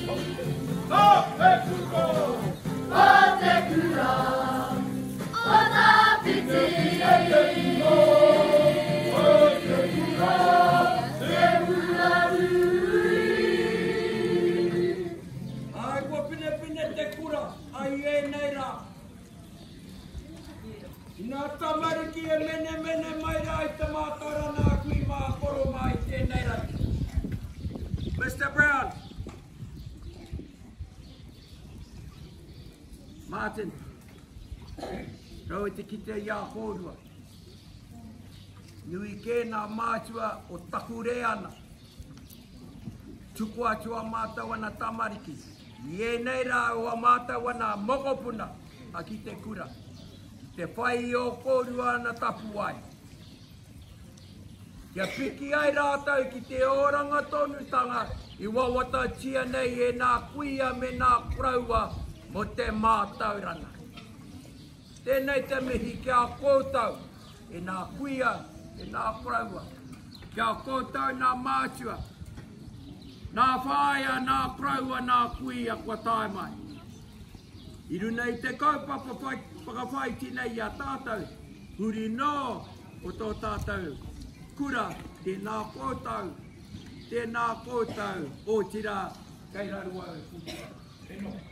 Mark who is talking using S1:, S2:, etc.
S1: Ko te kura! Ko te kura o Tawhiti. Ko te kura te kura nui.
S2: Ai, kua pinepine te kura ai ēnei rā. I nā tamariki e menemene mai rā i te mātauranga a kui mā koro mā i tēnei rangi. Mister Brown. Martin. Rau e te kite i a kōrua. Nui kē nā mātua o taku reana. Tuku atu a mātou ana tamariki. I ēnei rā o a mātou ana mokopuna a ki te kura. Ki te whai i ō kōrua ana tapuwae. Kia piki ai rātou ki te oranga tonutanga i wawatatia nei e nā kuia me nā koroua mō te mātauranga. Tēnei te mihi ki a koutou e nā kuia, e nā koroua, ki a koutou nā mātua, nā whāea, nā koroua, nā kuia kua tae mai. I runa i te kaupapa whakawhāiti nei i a tātou, huri noa o tō tātou kura, tēnā koutou, tēnā koutou, otirā, kei raru au e koutou. E noho.